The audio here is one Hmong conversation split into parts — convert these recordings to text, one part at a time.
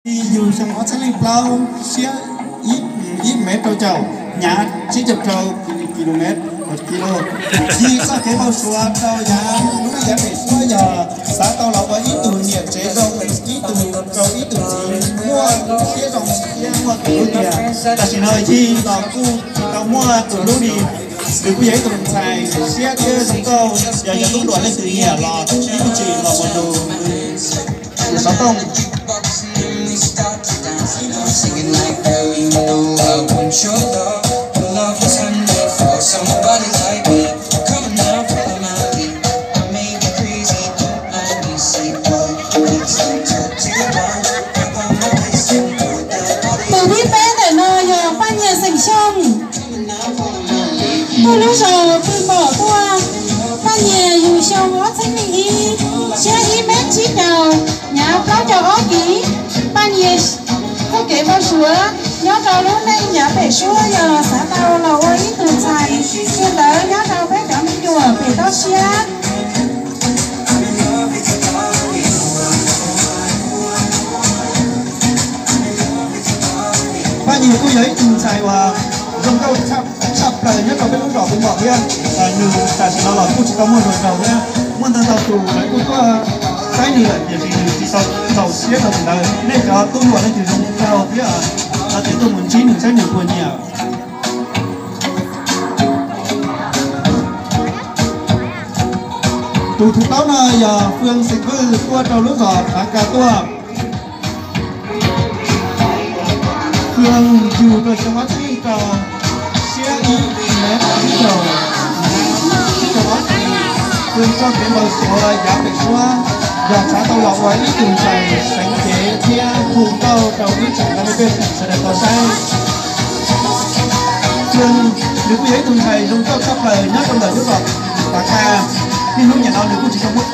Yug xyoo ob txhiab leej plaub siab ib mev rau caum, hnyav tsib caug rau kilomev, kilo. Yig txoj kev npau suav rau yav lub yav pem suab yog xav tau los ua ib tug niam tsev zoo, ib tug rau ib tug txiv muaj siab zoo thiab muaj tus hlub tiag. Tam sim no Yig los kuj tsis tau muaj tus hlub li. Nws kuj yog ib tug ntxhais siab thiab zoo nkauj, yog yog tub hluas leej twg nyiam los ib tug tsis los mus nrug nws xov tooj. Tus thib peb ntawm no yog Paj Nyias xeem Xyooj. Tuaj lub zos Pw Npom tuaj. Paj Nyias yug xyoo ob txhiab leej ib, siab ib mev tsib caug, hnyav plaub caug ob kiv. Paj Nyias txoj kev npau suav nyob rau lub neej yav pem suab yog xav tau los ua ib tug ntxhais, yog ntawd nyob rau peb cov me nyuam pem toj siab. Paj Nyias kuj yog ib tug ntxhais uas zoo nkauj tshaj plaws nyob rau peb lub zos Pw Npom thiab. Nws tam sim no los kuj tsis tau muaj hluas nraug thiab, muaj ntau ntau tus lawv kuj tuaj saib nws lawm tiam sis nws tsis tau txaus siab rau tus ntawd. Nej cov tub hluas leej twg zoo nraug thiab los tias tuaj mus ntsib nws saib nws puas nyiam. Tus thib plaub no yog Fwm xeem Vwj tuaj rau lub zos Phav Ka tuaj. Fwm yug rau xyoo ob txhiab rau, siab ib mev tsib caug, tsib caug ob kiv. Fwm txoj kev npau suav yav pem suab yog xav tau los ua ib tug ntxhais xeev cev thiab hu nkauj rau ib tsoom me pej xeem sawv daws tau saib. Fwm nws kuj yog ib tug ntxhais zoo nkauj tshaj plaws nyob rau ntawm lub zos Phav Ka. Niaj hnub nim no nws kuj tsis tau muaj.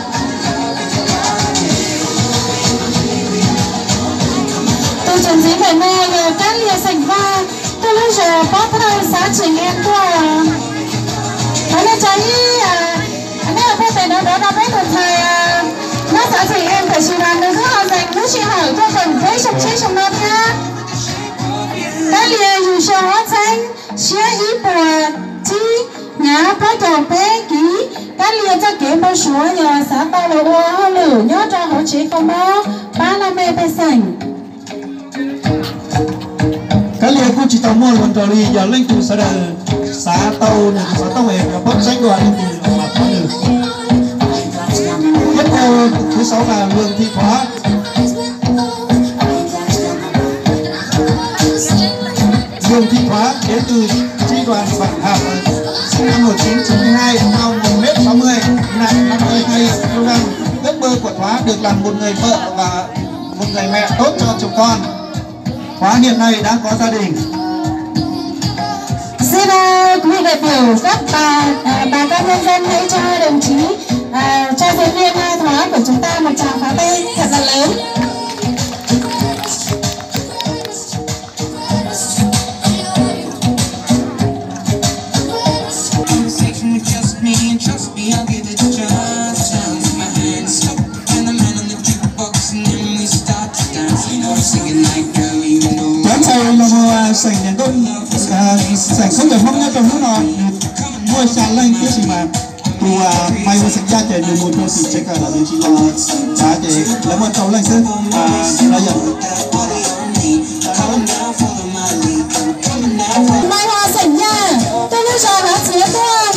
Tus txuas ntxiv ntawm no yog Kab Lias xeem Vaj, tuaj lub zos Pob Thawj xav tseem en tuaj. Thov nej tsa ib, nej ua phooj ywg no rov rau peb tus ntxhais nyob xav tseem en, tam sis mas nws twb ho zeem lub sij hawm tuaj koom peb xyoo tshiab xyoo no thiab. Kab Lias yug xyoo ob txhiab, siab ib puas tsib, hnyav plaub caug peb kiv. Kab Lias txoj kev npau suav yog xav tau los ua hauj lwm nyob rau hauv tsev kho mob pab laj mej pej xeem. Kab Lias kuj tsis tau muaj hluas nraug li, yog leej twg sawv daws xav tau nws tus xov tooj es yuav paub tseeb dua leej twg los thov nws. Tiếp theo thứ sáu là Lường Thị Thoa. Lường Thị Thoa đến từ tri đoàn Vạn Hào, sinh năm một chín chín mươi hai, cao một mét sáu mươi, nặng năm mươi hai ki-lô-gam. Ước mơ của Thoa được làm một người vợ và một người mẹ tốt cho chồng con. Thoa hiện nay đã có gia đình. Xin, à, quý vị đại biểu, các bà, à, bà con nhân dân, hãy cho đồng chí, à, cho diễn viên, à, Thoa của chúng ta một tràng pháo tay thật là lớn. Cov ntxhais los mus, à, xeem Nyiam Nkauj, à, xeem Khaub Ncaws Hmoob nyob rau hnub no nws muaj xya leej, tiam sis mas tus, à, Mai Hoa xeem Yaj ces nws mus rau tim tsev kawm los nws tsis los, ces lawv muaj rau leej xwb. Lawv yog Mai Hoa xeem Yaj, tuaj lub zos Hav Txiav tuaj.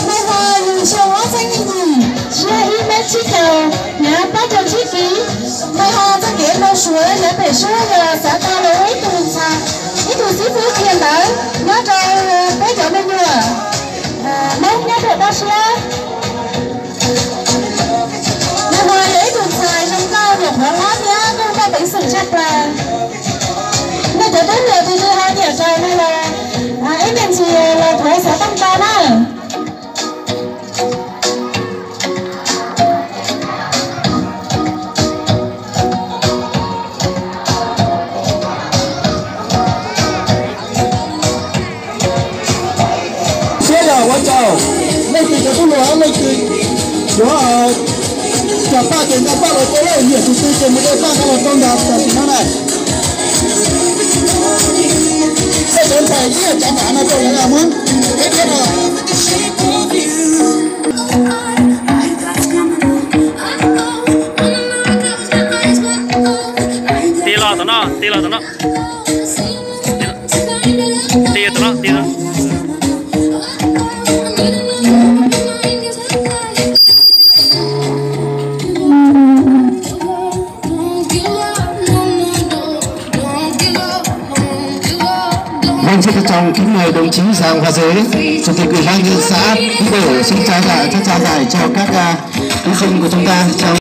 Mai Hoa yug xyoo ob txhiab leej yim, siab ib mev tsib caug, hnyav plaub caug tsib kiv. Mai Hoa txoj kev npau suav yav pem suab yog xav tau los ua ib tug ntxhais, ib tug xib fwb qhia ntawv nyob rau peb cov me nyuam Hmoob nyob rau toj siab. Mai Hoa yog ib tug ntxhais zoo nkauj, nyuam qhuav hlob thiab kuj muaj peev xwm tshaj plaws. Nej cov tub hluas tus twg ho nyiam raws no los ib me ntsis los thuav xov tooj tau na. Siab yog ua tsaug, leej twg cov tub hluas leej twg yuav cog paj ces nqa paj los rau lawm, nyiam tus twg ces mus de paj nqa los rau nrad tam sim no na. Cov ntawm no rau lawv muab ib pliag no. Tig los tom no, tig los tom no. Tig tom no, tig tom no. Vâng, xin trân trọng kính mời đồng chí Giàng Hòa Dế, Chủ tịch Ủy ban nhân dân xã Phú Đổ, xin trao giải, trao giải cho các, à, thí sinh của chúng ta trong